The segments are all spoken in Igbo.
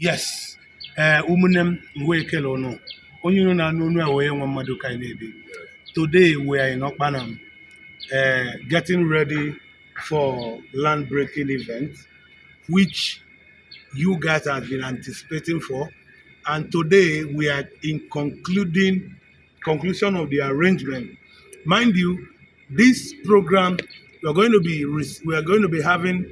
Yes, ee, ụmụnne m, mgbe ekele ụnụ onye unu na-anụ onu a wee nwe mmadụ ka anyị na-ebi. Today we are in Okpanam, getting ready for land breaking event which you guys have been anticipating for, and today we are in conclusion of the arrangement. Mind you, this program, we are going to be having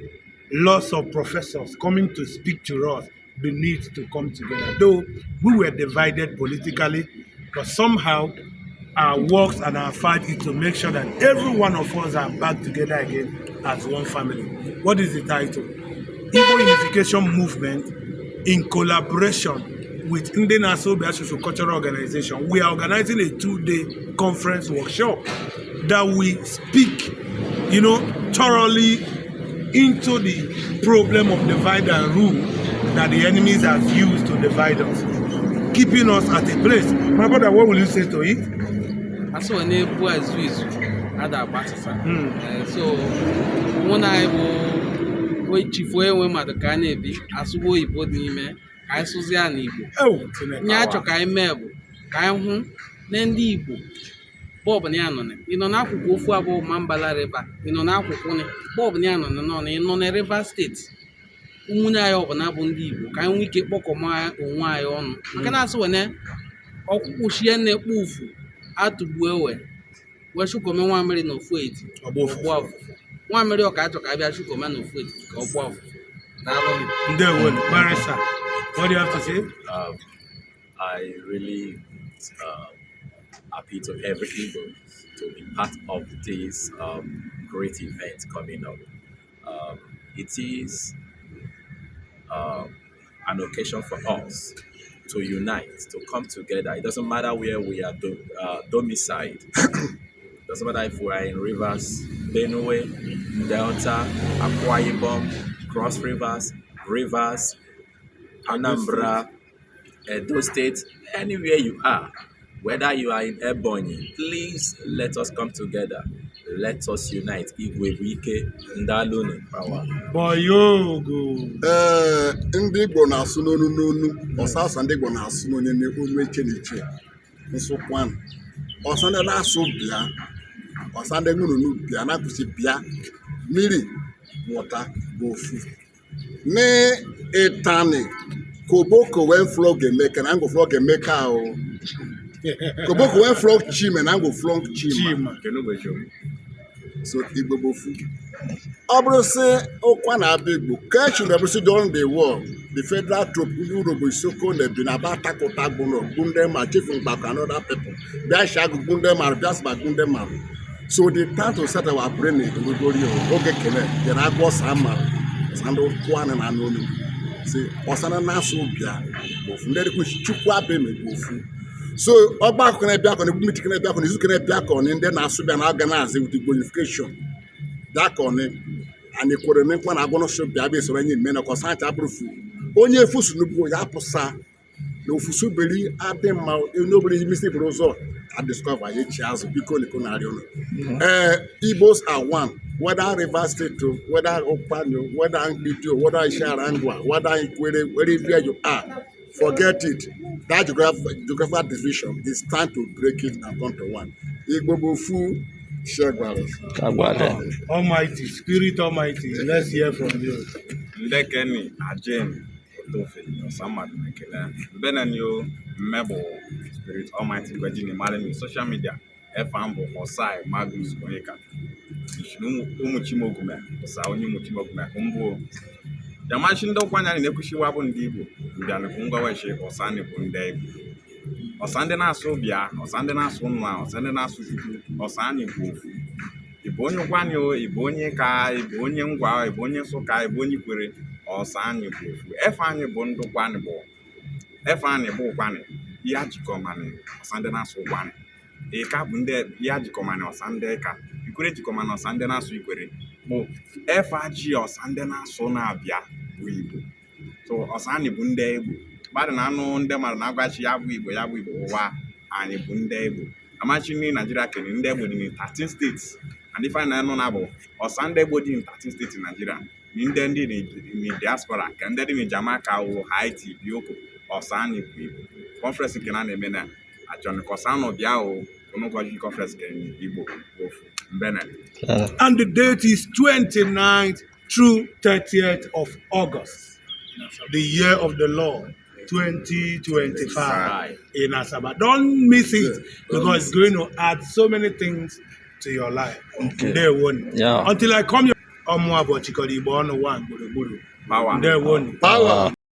lots of professors coming to speak to us the need to come together. Though we were divided politically, but somehow our works and our fight is to make sure that every one of us are back together again as one family. What is the title? Igbo Unification Movement in collaboration with Ndị Na-asụ Obi Asụsụ Cultural Organization. We are organizing a 2-day conference workshop that we speak thoroughly into the problem of divide and rule that the enemies have used to divide us, keeping us at a place. My brother, what will you say to it? Asị wee na-ebu izu izu ada agbasịsa. So mụ na anyị bụ onye chifu enwe mmadụ ka a na-ebi asụgbo oyibo dị n'ime ka anyị sụzie ya n'Igbo. Oh, Chineke. Ihe a chọ ka anyị mee bụ ka anyị hụ na ndị Igbo bọọbụ na ya nọ na ị nọ n'akwụkwọ ofu abụọ Mambala River, ị nọ n'akwụkwọ ni bọọbụ na ya nọ na nọ na ị nọ na Rivers State, ụmụnne anyị ọbụla bụ ndị Igbo, ka anyị nwee ike kpọkọma onwe anyị ọnụ maka na asị wene ọkwụkwụ shie na-ekpo ufu atụgbu ewe wee chụkọme nwamịrị na ofu eti. Ọgba ụfụfụ. Ọgbaa ụfụfụ nwamịrị ọka achọ ka abịa chụkọme na ofu eti ka ọ gbaa ụfụfụ. Daalụ. Ndewo, barrister. What do you have to say? I really happy to every Igbo to be part of this great event coming up. It is an occasion for us to unite, to come together. It doesn't matter where we are domiciled. Doesn't matter if we are in Rivers, Benue, Delta, Akwa Ibom, Cross Rivers, Rivers, Anambra, Edo State, anywhere you are, whether you are in Ebonyi, please let us come together. Let us unite. Igwe bụ ike, ndalụnụ. Power. Boyogo. Ee, ndị Igbo na-asụ n'onu n'onu ọsasa, ndị Igbo na-asụ n'onye n'onu iche n'iche nsụkwanụ ọsa ndị na-asụ bịa ọsa ndị ṅụrụnụ bịa na-akwụsị bịa mmiri wọta bụ ofu ní ịtani koboko wee flog Emeka na ngo flog Emeka o koboko wee flog Chima na ngo flog Chima. Chima. So Igbo bụ ofu. Ọ bụrụ sị ụkwa na-abịa Igbo ka echuru ebụsị during the war, the federal troop ndị Urhobo, Isoko na Ebi na aba takụta gbụnọ gbunde ma Chief Mgbakọ and other people bịa shagu gbunde marụ bịa sịba gbunde marụ. So the time to set our brain erugori o oge kene jere agwọ ọsa marụ ọsa ndị ụkwa na anụ olu si ọsa na na-asụ bịa bụ ofu ndị dịkwa Chukwu abịa bụ ofu. So ọgbakọ na-ebịa akọ na egbumiti na-ebịa akọ na izu na-ebịa akọ na ndị na-asụ bịa na organize with Igbo unification bịa anyị kwere na nkwa na agwọ n'ọsọ bịa bịa esoro anyị mme na kọsa acha abụrụ fu onye efusu n'ugbo ya pụsa na ofusu beri adị mma onye obere ihe isi bụrụ ụzọ a discover ya echi azụ biko niko narị ụnụ. Ee, Igbos are one, whether Rivers State o, whether Ukwuani o, whether Mgbidi o, whether Isiala Ngwa, whether Ikwere, wherever you are, forget it, that geographical division is time to break it and come to one. Igbo bụ ofu. Shegwara. Kagwale. Almighty, Spirit Almighty, let's hear from you. Ndekeni ajen otofe ọsammadụ na-ekele mbeneni o mmebụ Spirit Almighty kwejini malimi social media efa mbụ Osai Magnus Onyeka ụmụ Chimogume ụsa onye ụmụ Chimogume mbụ yamachi ndị ụkwanya na-ekwuchiwa bụ ndị Igbo mbịanụ ngwawechi ọsani bụ ndị Igbo ọsa ndị na-asụ bịa ọsa ndị na-asụ nna ọsa ndị na-asụ Chukwu ọsa anyị bụ ofu. Ị bụ onye Ụkwuani o, ị bụ onye ka ị bụ onye Ngwa, ị bụ onye Nsụka, ị bụ onye Ikwere, ọsa anyị bụ ofu. Efe anyị bụ ndị Ụkwuani bụ efe anyị bụ Ụkwuani ihe ajikọmanị ọsa ndị na-asụ Ụkwuani ịka bụ ndị ihe ajikọmanị ọsa ndị ịka Ikwere jikọmanị ọsa ndị na-asụ Ikwere bụ efe aji ọsa ndị na-asụ na-abịa bụ Igbo. So ọsa anyị bụ ndị Igbo mmadụ na-anụ ndị mmadụ na-agwachi ya bụ Igbo ya bụ Igbo ụwa anyị bụ ndị Igbo amachi ndị Naijiria kere ndị Igbo dị na 13 states and ife anyị na-anụ na bụ ọsa ndị Igbo dị in 13 states in Nigeria. Ndị ndị ni diaspora ka ndị dị ni Jamaica wụ Haiti, Bioko ọsa ni bụ Igbo conference nke na na-eme na achọrọ ka ọsa nọ bịa o ụnụgọji conference nke Igbo ofu mbene. And the date is 29th through 30th of August, the year of the Lord, 2025 in Asaba. Don't miss it because it's going to add so many things to your life. Okay. Ndewo. Yeah. Until I come here, ọmụ abụọ chịkọrọ Igbo ọnụ one gburugburu. Power. Ndewo. Power.